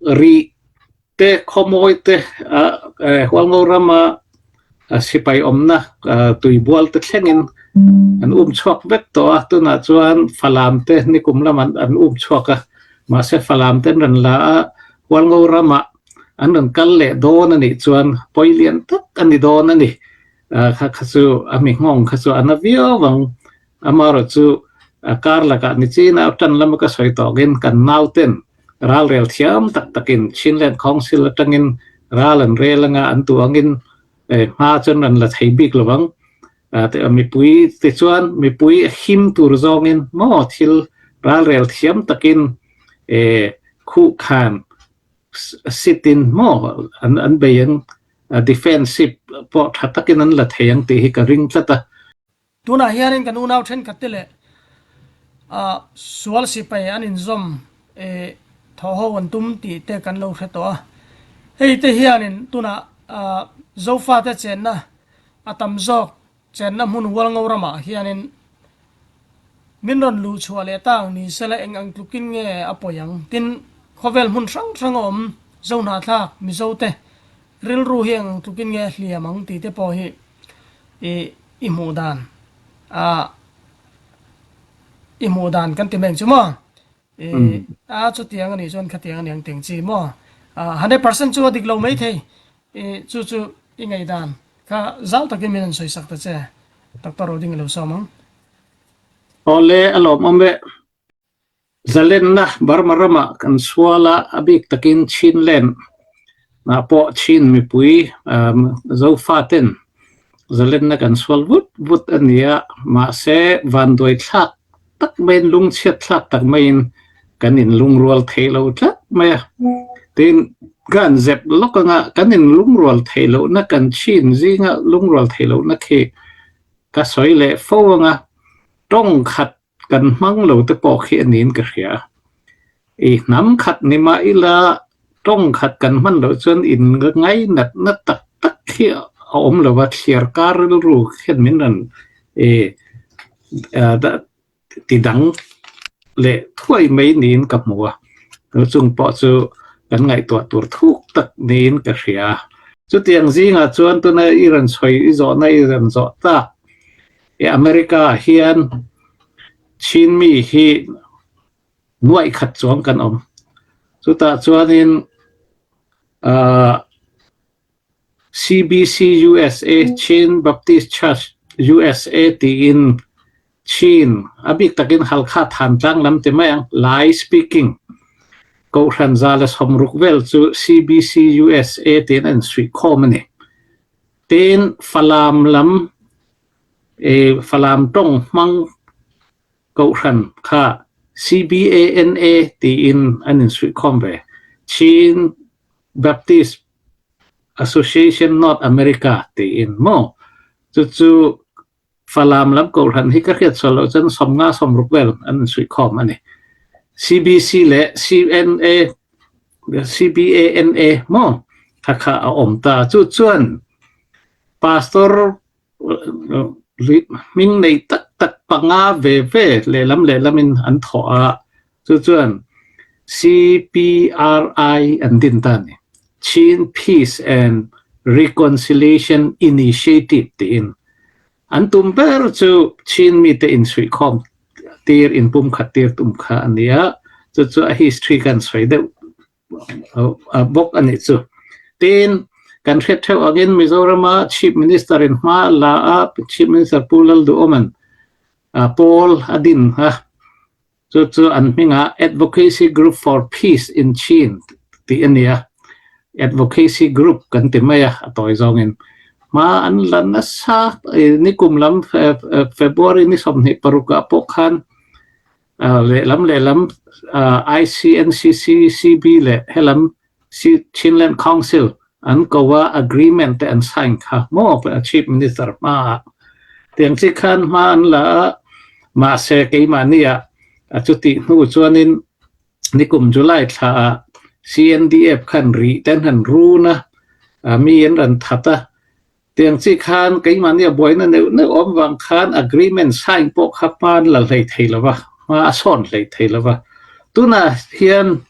Rih te, Khawmawi te, Hualngo rama sipai awmna tuibual te thlengin an um chhuak vek tawh a, tunah chuan Falam te nikum lamah an um chhuak a, mahse Falam te an rawn la a, Hualngo ramah an rawn kal leh dawn a nih chuan pawi lian tak a ni dawn a ni. Kha kha chu a mi nghawng kha chu a na viau ang. Amaherawhchu kar lakah ni chin a tan lama ka sawi tawkin kan nauten Ralrel thiam tak takin Chinland Council atangin ral an rel anga an duh angin hma chuan rawn la thei bik lo ang. Mipui tichuan mipui a him tur zawngin maw thil ralrel thiam takin khuh khan sit in maw an bei ang defensive pawh tha takin an la thei ang tih hi ka ring tlat a. Tunah hianin kan unau thenkhatte leh sual sipai an inzawm thawh ho an tum tih te kan lo hre tawh a. Hei te hianin tunah Zofate chenna a tam zawk chenna hmun Hualngo ramah hianin min rawn luh chhuah leh ta ang ni sela eng ang tlukin nge a pawi ang? Tin, khawvel hmun hrang hrang a awm Zohnahthlak Mizote rilru hi eng ang tlukin nge a hliam ang tih te pawh hi I i hmuh dan a i hmuh dan kan ti mai ang chu maw? I a chutiang a nih chuan khatiang a ni ang teng chi maw? 100% chu a dik lo mai thei. I chu chu i ngaihdan kha zau takin min rawn sawi sak ta che Doctor Roding i lo sawm ang. Awle a lawmawm e. Zalenna Burma ramah kan sual a, a bik takin Chinland ah pawh Chin mipui Zofaten zalenna kan sual vut vut a ni a, mahse vanduai thlak tak maiin lungchhiat thlak tak maiin kan inlungrual thei lo tlat mai a. Tin, ka han zep lawk anga kan inlungrual theih lohna kan Chin zinga lungrual theih lohna khi ka sawi leh fo anga tawng khat Kan hmang lo te pawh khi a niin ka hria. I hnam khat ni mah ila tawng khat kan hman loh chuan in ngainatna tak tak khi a awm lo va, thliar kar rilru khian min rawn i ti dang leh thuai mai niin ka hmu a. Chung pawh chu kan ngaihtuah tur thuk tak niin ka hria. Chutiang zingah chuan tuna i rawn sawi i zawhna i rawn zawh tak I America ah hian Chinmi hi nuaih khat chuang kan awm. Chutah chuanin CBC USA, Chin Baptist Church USA tiin Chin, a bik takin Halkha Thantlang lam ti mai ang, Lai speaking Kohhran 160 vel chu CBC USA tiin an insuihkhawm a ni. Tin, Falam lam e Falam tawng hmang Kohhran kha CBANA tiin an insuihkhawm ve. Chin Baptist Association North America tiin maw? Chu chu Falam lam Kohhran hi ka hriat sual loh chuan 50 60 vel an insuihkhawm a ni. CBC leh CNA CBANA maw? Kha kha a awm ta. Chu chuan Pastor hming nei tak tak panga ve ve lehlam lehlamin an thawh a, chu chuan CPRI an din ta a ni, Chin Peace and Reconciliation Initiative tiin. An tum ber chu Chin mite insuihkhawm tir, inpumkhat tir tum kha a ni a, chu chu a history kan sawi deuh bawk a nih chu. Tin, kan hriat theuh angin Mizorama Chief Minister in hma a la a, Chief Minister Pu Lalduhawma'n pawl a din a, chu chu an hmingah Advocacy Group for Peace in Chin tih a ni a, Advocacy Group kan ti mai a, a tawi zawngin. Hma an la nasa, nikum lam February ni 26 ah pawh khan Lehlam lehlam ICNCC, CB leh helam Chinland Council an ko a agreement te an sign kha maw Chief Minister hma ah. Tiang chi khan hma an la a, mahse keimahni ah a chutih hnu chuanin nikum July thla ah CNDF khan rih te an han run a, mi an rawn that a, Tiang chi khan keimahni a buaina neuh neuh awm vang khan agreement sign pawh kha hma an la hlei thei lo va, hma a sawn hlei thei lo va. Tunah hian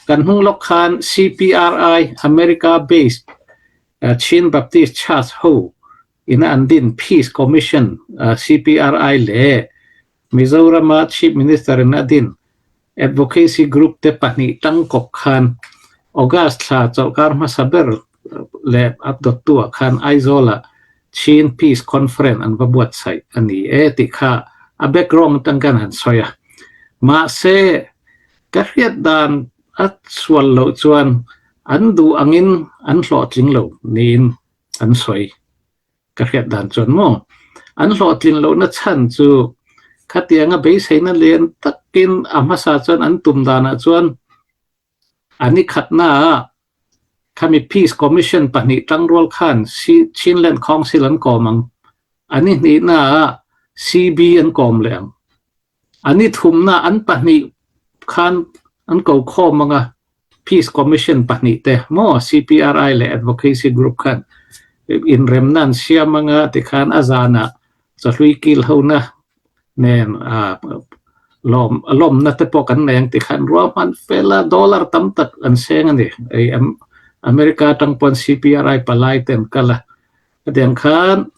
Kan hnung lawk khan CPRI, America based Chin Baptist Church ho ina an din Peace Commission, CPRI, leh Mizorama Chief Minister in a din Advocacy Group te pahnih tangkawp khan August thla chawlhkar hmasa ber leh a dawttu ah khan Aizawl ah Chin Peace Conference an va buatsaih a ni e tih kha a background atang khan han sawi a. Mahse, ka hriat dan a sual loh chuan an duh angin an hlawhtling lo niin an sawi. Ka hriat dan chuan maw? An hlawhtlin lohna chhan chu khatianga beiseina lian takin a hmasa chuan an tum danah chuan a ni khatnaah khami Peace Commission pahnih tangrual khan Chinland Council an kawm ang, a ni hnihnaah CB an kawm leh ang. A ni thumna an pahnih khan an ko khawm ang a, Peace Commission pahnih te maw CPRI leh Advocacy Group khan inremna an siam ang a tikhan a zanah chawhlui kil hona nen lawm lawmna te pawh kan nei ang tikhan ruahman fel a dollar tam tak an seng a ni. America atang pawn CPRI palai te an kal a. Hetiang khan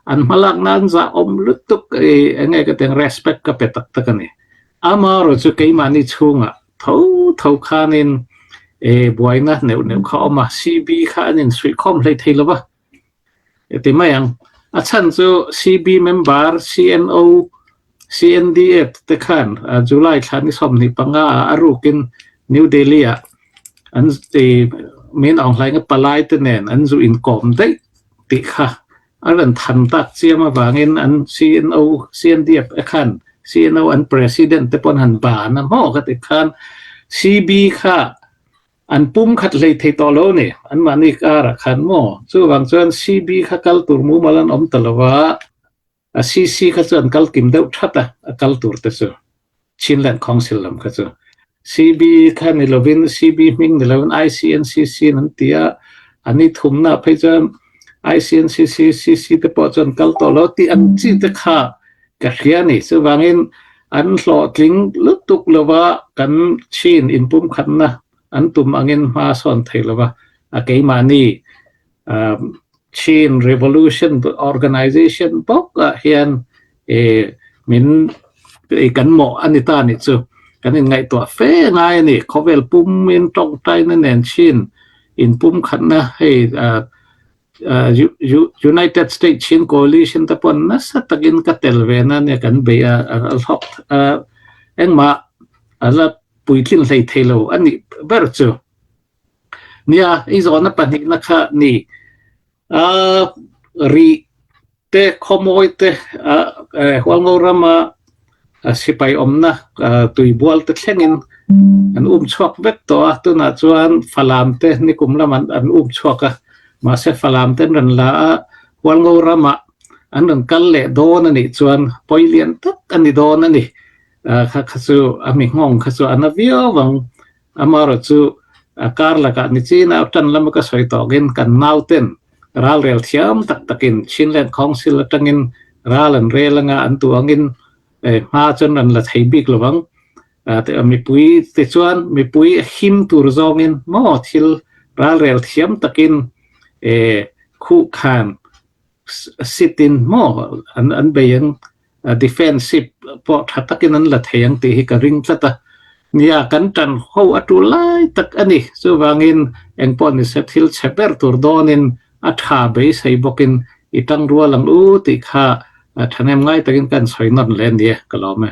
an hmalakna an zah awm lutuk i eng nge ka tiang respect ka pe tak tak a ni. Amaherawh chu keimahni chhungah tho tho khanin e buaina neuh neuh kha a awm a, CB kha an insuihkhawm hlei thei lo va ti mai ang. A chhan chu CB member CNO CNDF te khan July thla ni 25 ah a rukin New Delhi ah an min Aung Hlaing a palai te nen an zu inkawm daih tih kha a rawn than tak chiam avangin an CNO CNDF te khan CNO an President te pawh an han ban a maw ka ti khan CB kha an pum khat hlei thei tawh lo a ni anmahni karah khan maw chuvang chuan CB kha kal tur mumal an awm ta lo va. A CC kha chu an kal kim deuh that a, a kal tur te chu Chinland Council lam kha chu. CB kha ni lovin CB hming ni lovin ICNCC in an ti a, a ni thumna phei chuan ICNCC CC te pawh chu an kal tawh lo tih ang chi te kha ka hria a ni. Chuvangin an hlawhtling lutuk lova kan Chin inpumkhatna an tum angin hma sawn thei lova a keimahni Chin Revolution Organization bawk ah hian min kan mawh a ni ta nih chu kan inngaihtuah fe ngai a ni. Khawvel pumin tawngtaina nen Chin inpumkhatna hei United States Chin Coalition te pawh nasa takin ka tel ve na nia kan bei a hlawk engmah a la puitlin hlei thei lo a nih ber chu. Nia, i zawhna pahnihna kha ni. A rih te, khawmawi te, Hualngo rama sipai awmna tuibual te thlengin an um chhuak vek tawh a, tunah chuan Falam te nikum lamah an um chhuak a, mahse Falam te an rawn la a, Hualngo ramah an rawn kal leh dawn a nih chuan pawi lian tak a ni dawn a ni. Kha kha chu a mi nghawng kha chu a na viau ang. Amaherawh chu a kar lakah ni chin a tan lama ka sawi tawkin kan nauten ral rel thiam tak takin Chinland Council atangin ral an rel anga an duh angin hma chuan rawn la thei bik lo ang. Mipui te chuan mipui him tur zawngin maw thil ral rel thiam takin khuh khan sit in maw an bei ang. Defensive pawh tha takin an la thei ang tih hi ka ring tlat a. Nia, kan tan ho a tul lai tak a ni. Chuvangin engpawh nise thil chhe ber tur dawnin a tha beisei bawkin i tangrual ang u tih kha thahnem ngai takin kan sawi nawn leh a nia, ka lawm e.